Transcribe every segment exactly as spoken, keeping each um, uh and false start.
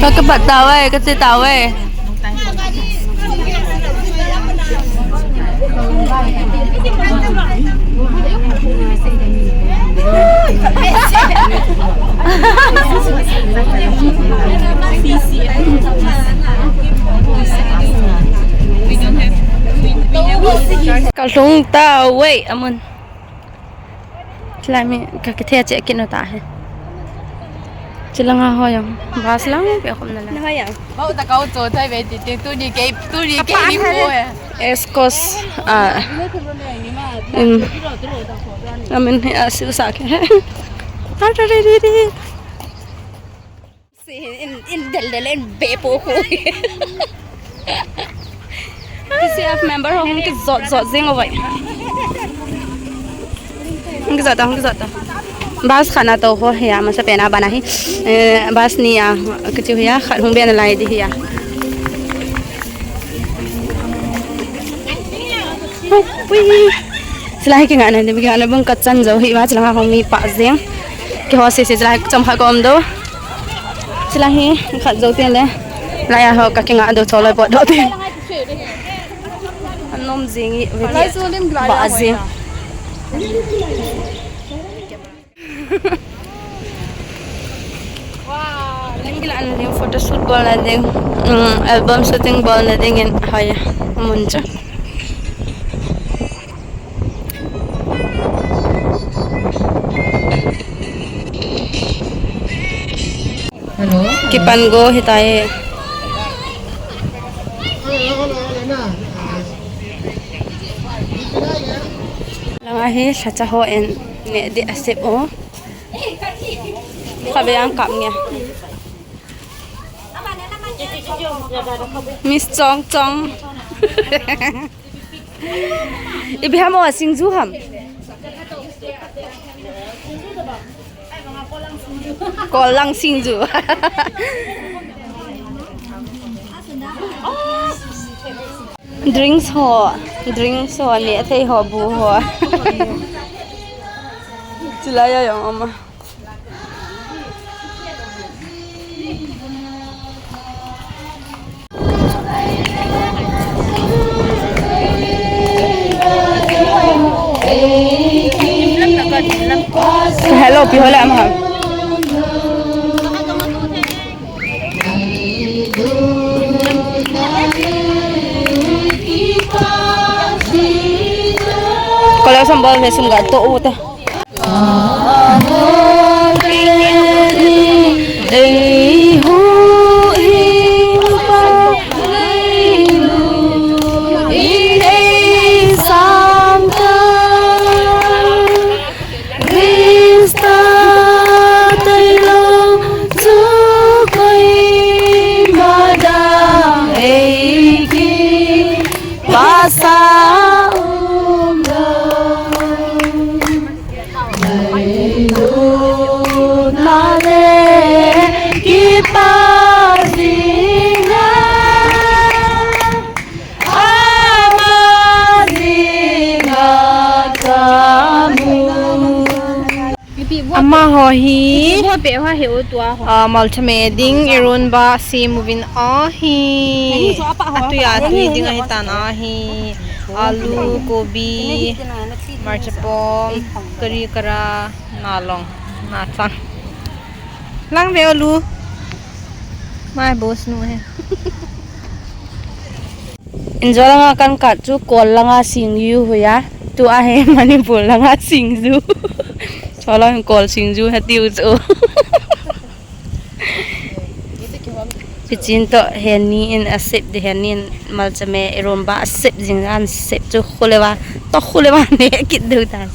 Ka, ka bat tau e, ka che tau e. Ka lhung tau e, amun. Chulai mi ka, ka thei a che kit nu ta he. Chulanga ho jong. Bus lang pe khom na la. Na ho jong. Bau ta kau cho thai ve ti ti tu ni ke, tu ni ke ni ko he. Escos, ah, um, amin he, ah, siu sa ke. Ta ta ri ri ri. Si in, in del del in be po ko. T C F member ho hung kijot jot jing o vai. Hung kijot ta, hung kijot ta. Bus khat na to ho ya, masa pena bana hi. Eh, bus ni ya, kichu ya, khat hung be na lai di ya. Hui, hui. Chulai hi kingah na, kingah na bung ka chan jo hi, wa chulai ha hung mi pa jing. Keiho sese chulai chom khat ka um do. Chulai hi khat jo tin le. Lai a ho ka kingah do choloi pot do tin. Anom jing i, ba jing. Lim kila na ding, photoshoot bol na ding, um, album shooting bol na ding in, hoi, mun chu. Hello. Kipan go hitai. Langa hi lhacha ho en ne di asep o. Khabe ang kap nge. Miss Chong Chong. Ipi ham o, singju ham? Kol lang singju. Drinks ho, drinks ho, ne thei ho, bu ho. Chulai a jong um a. Hello, pi ho le ama. Kol a sambal he sum ga to u ta. Krista tailou chu koima dang ei kipasa umlou. Ngailutna le kipah jingin, ama jingin kamu. Amaho hi, ah, malchame ding ironba sem uvin ahi. Atui a tui ding ahitan ahi. Alu, kobi, marchapom, kari kara, nalong, nachang. Lang ve o lu. Mai boss nu he. Injo langa kan kat chu Kol langa singju hoiya. Tua hi Manipur langa singju. Cholo hin Kol singju ha tiu chu. Pichin to heni in asep de, heni in malchame ironba asep jing an sep chu khuleva. To khuleva ne kit deu ta.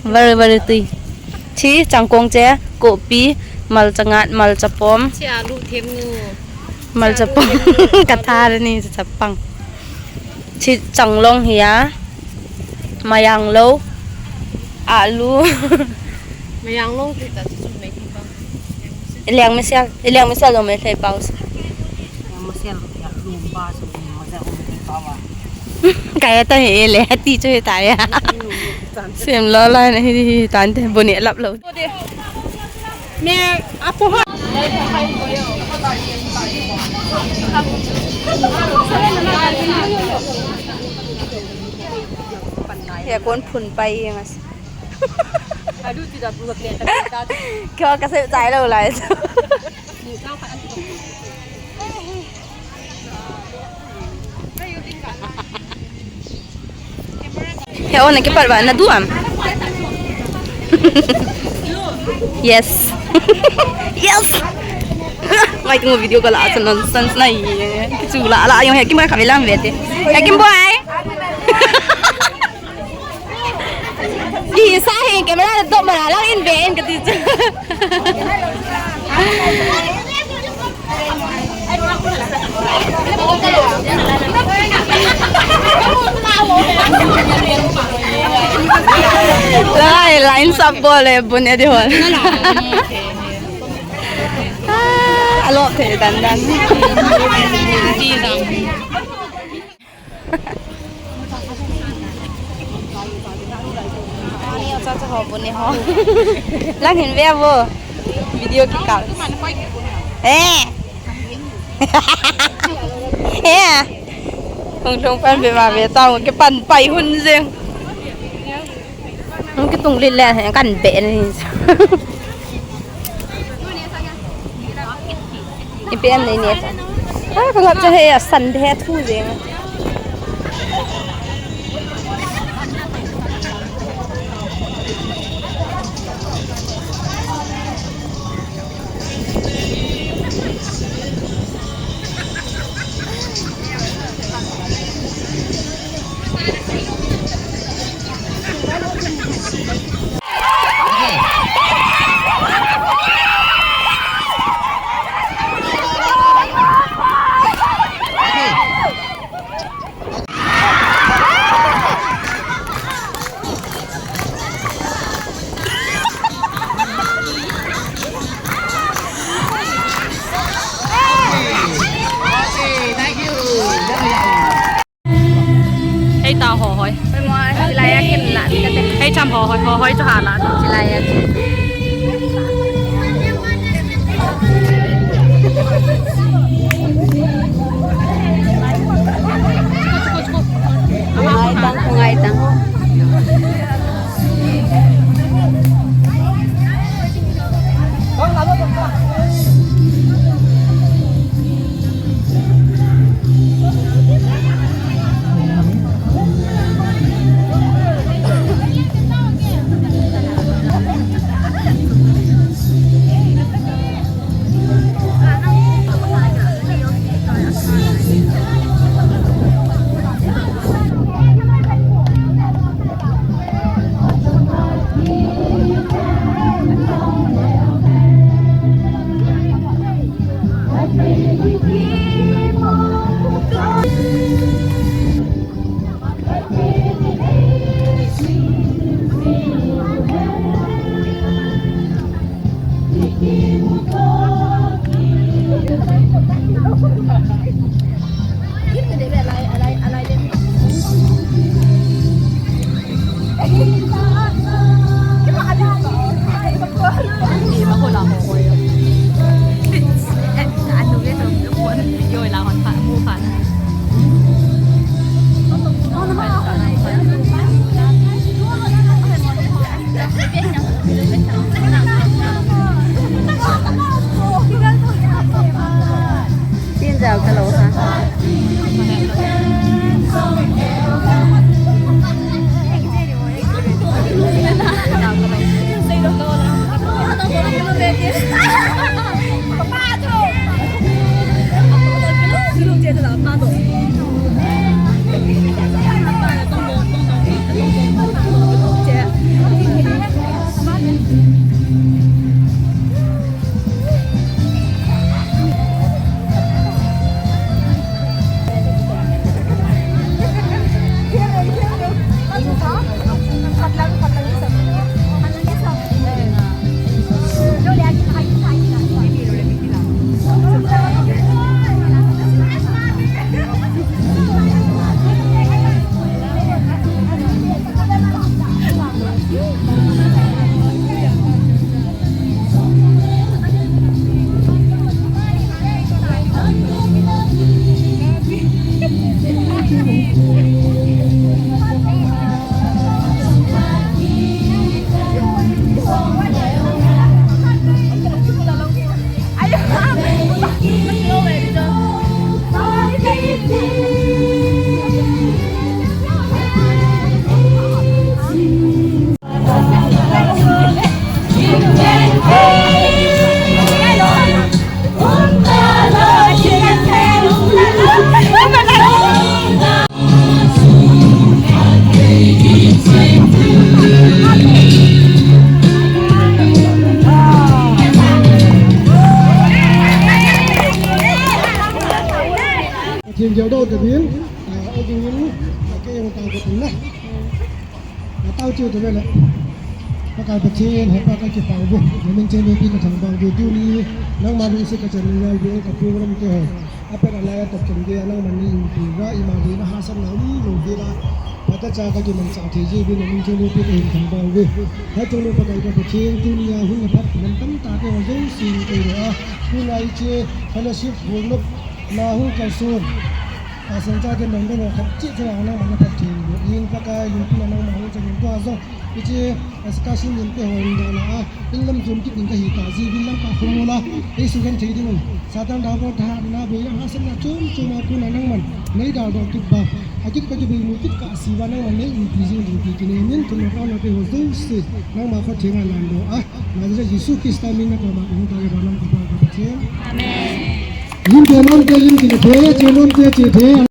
Very, very tui. Chi changkong che, kopi, malchangat, malchapom. Chi alu them nu. Malchapom. Kathar ni chapang. Chi changlong hiya. Mayanglou. Alu. Mayanglou tu ta chu mai ki pa. Liang mesial, liang mesial lo me thei pau. Liang mesial, liang ba su, liang mesial lo me thei pau a. Kaya ta he le, ti chu he ta ya. Sem lo la na hi, hi tan te, boni lap lo. Me, apo ha. He kon phun pai e mas. Kyo ka se chai lo lai. He, oh, na kipat ba, na duam. Yes. Yes. Ngai tung video ka la, so nonsense na hi. Kichu la la, yung he, kim ka bilang bete. He, kim boy. Di sa hi, camera to mara lang in ve in kati. Lai, line sap bol e, bun e di hol. Ah, alo, te dan dan. Ani, o cha cha ho bu ni ho. Lang hin ve vo. Video kikal. Eh. Eh. Hung thung pan ve ma ve tao, kipan pai hun jeng. Hung kitung lile, kan be ni. Ipi em nei ne ta. Ah, ka ngap cha he a san de he thu jeng. Hei ta ho hoi. Hei mo, silai a kin la. Hei cham ho hoi, ho hoi chu ha la. Silai a kin. Ngai tang, ngai tang. Yodo tabin, ah, ogin, ah, kei jong tao ko tin na. Ah, tao chiu tabin le. Pakai Pathen, hepa kakipah uve. Namin chenu pi kathangvah uve tuni. Nangma lungset kachan neiya uve, ka program te ho. Apet alai a topchan geiya nangman neiumpi uva, ima gei na hahsatna umlou gei la. Phatechan kakimanchah thei jeh uvin namin chenu pi kahin thangvah uve. Hachung le Pakai ka Pathen, tunia hun aphat lam tamtah te ho jouse neidoh a. Tuna hiche fellowship holnop na hung kalson. Pastor chate nang dono khat cheh cheh a nangman naphat thei uvin, Pakai, lungpina nangma hung chang in tua jong. Hiche excursion in te ho in dala a, in lam chom kit ding kahi ta jeh uvin Lamka khomol a eisugenthei ding un. Satan Dabol thahatna, beina, hahsatna chom chom a kona nangman neidaldoh kit uva, akit kakibei mu kit kahse uva nangman neiumpi jing ding ti kinem in, thumna taona te ho jouse nangma khut thenga landoh a, Nazareth Jesu Christa min a koma kahung tao uva, Lamka Pa ka Pathen. Amen. Lim te nom te lim kile the, che nom te che the.